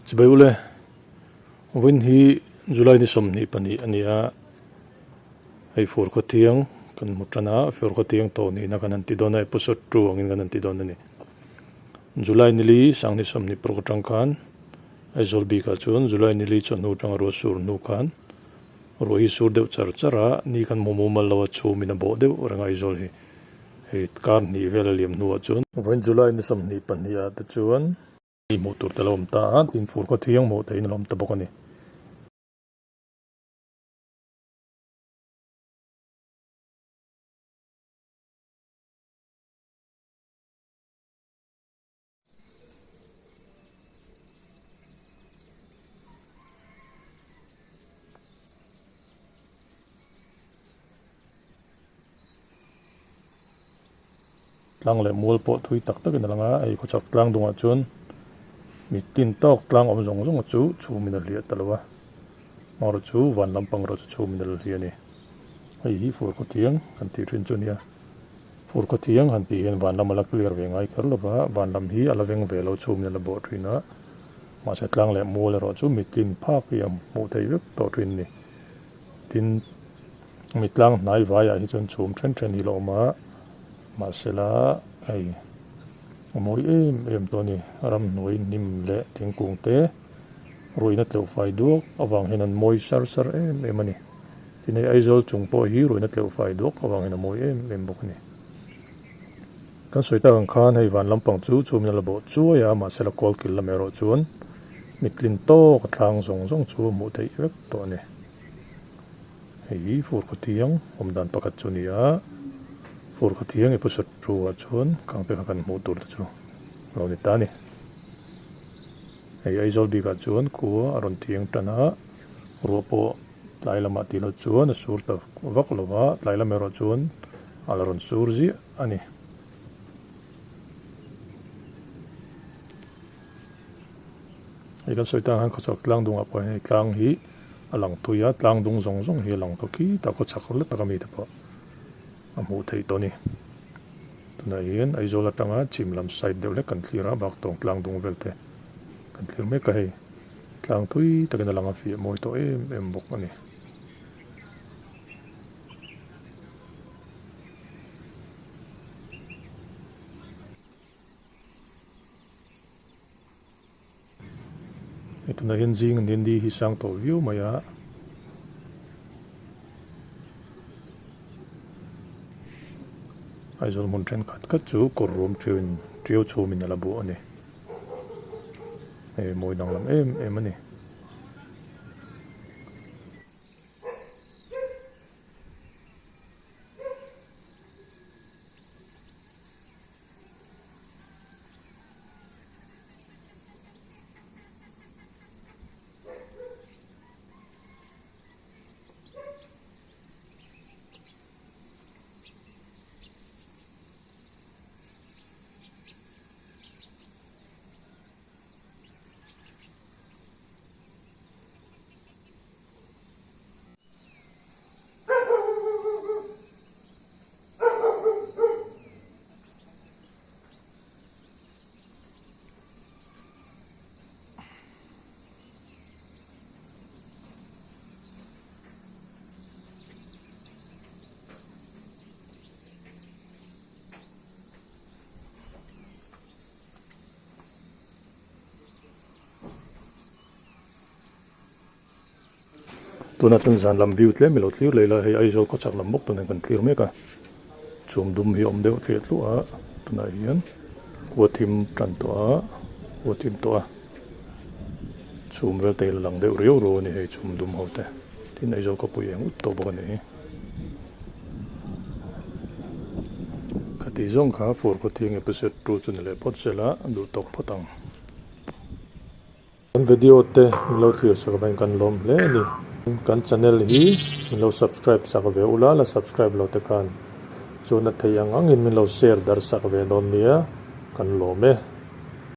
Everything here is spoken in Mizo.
Chibai ule, vawiin hi July ni 22 a ni a, hei fur khaw thiang kan hmu tan a, fur khaw thiang tawh nihna kan han ti dawn a, episode 2 angin kan han ti dawn a ni. July nili sanghnih 26 atang khan Aizawl bikah chuan July nili chawhnu atanga ruah sur hnu khan ruah hi sur deuh char char a, ni kan hmu mumal lo a, chhumin a bawh deuh reng a Aizawl hi. Hei kar hnih vel a liam hnuah chuan. Vawiin July ni 22 ah te chuan. Ni hmuh tur te lo awm ta a, tin fur khaw thiang hmuh theihin a lo awm ta bawk a ni. Tlang leh mual pawh thui tak takin a lang a, hei khawchhak tlang dungah chuan mitin tawk tlang awm zawng zawng chu chhumin a hliah ta lo a, hmawr chu van lampang erawh chu chhumin a la hliah a ni. Hei hi fur khaw thiang kan tih thin chu a nia, fur khaw thiang han tih hian van lam a la clear ve ngai kher lo va, van lam hi a la veng ve lo chhumin a la bawh thin a, mahse tlang leh mual erawh chu mitlin phak hi a hmuh theih vek tawh thin a ni. Tin, mi tlang hnai vaiah hi chuan chhum then then hi la awm a, mahsela hei a mawi em em tawh a ni. Ramhnuai hnim leh thingkung te ruihna tleuh fai duak avang hian an mawi sar sar em em a ni. Tin hei Aizawl chung pawh hi ruihna tleuh fai duak avang hian a mawi em em bawk a ni. Kan sawi tak ang khan hei van lampang chu chhumin a la bawh chuai a, mahsela kawlkil lam erawh chuan mittlin tawk a thlang zawng zawng chu a hmuh theih vek tawh a ni. Hei hi fur khaw thiang awm dan pakhat chu a ni a, fur khaw thiang episode 2 ah chuan khangte kha kan hmuh tur te chu a lo ni ta a ni. Hei Aizawl bikah chuan khua a rawn thiang tan a, ruah pawh tlai lamah tih loh chuan a sur ta vak lo va, tlai lam erawh chuan a la rawn sur ziah a ni. Hei kan sawi tang hian khawchhak tlang dungah pawh hian hei tlang hi a lang thui a, tlang dung zawng zawng hi a lang tawh khi tah khawchhak hla tak ami te pawh a hmuh theih tawh a ni. Tunah hian Aizawl atanga chhim lam side deuh hlek kan thlir a, Baktawng tlang dung vel te kan thlir mek a hei. Tlang thui takin a lang a fiah mawi tawh em em bawk a ni. Hei tunah hian zing an ni hi sang tawh viau mai a. Aizawl hmun thenkhat khat chu kawr rum tiau in tiau chhum in a la buh a ni. Hei mawi danglam em em a ni. Tunah chuan zan lam view tlem ilo thlir leh ila hei Aizawl khawchhak lam bawk tunah kan thlir mek a chhum dum hi a awm deuh thliah thluah a tunah hian khua thim tan tawh a khua thim tawh a chhum vel te hi la lang deuh riau riau a ni hei chhum dum ho te tin Aizawl khawpui eng ut tawh bawk a ni hi khati zawng kha fur khawthiang episode 2 chu ni leh phawt sela duh tawk phawt ang. Kan video te min lo thlir sak avangin kan lawm hle a ni. Kan channel hi min lo subscribe sak ve ula, la subscribe lo te khan chuan a theih ang angin min lo share darh sak ve dawn nia, kan lawm e.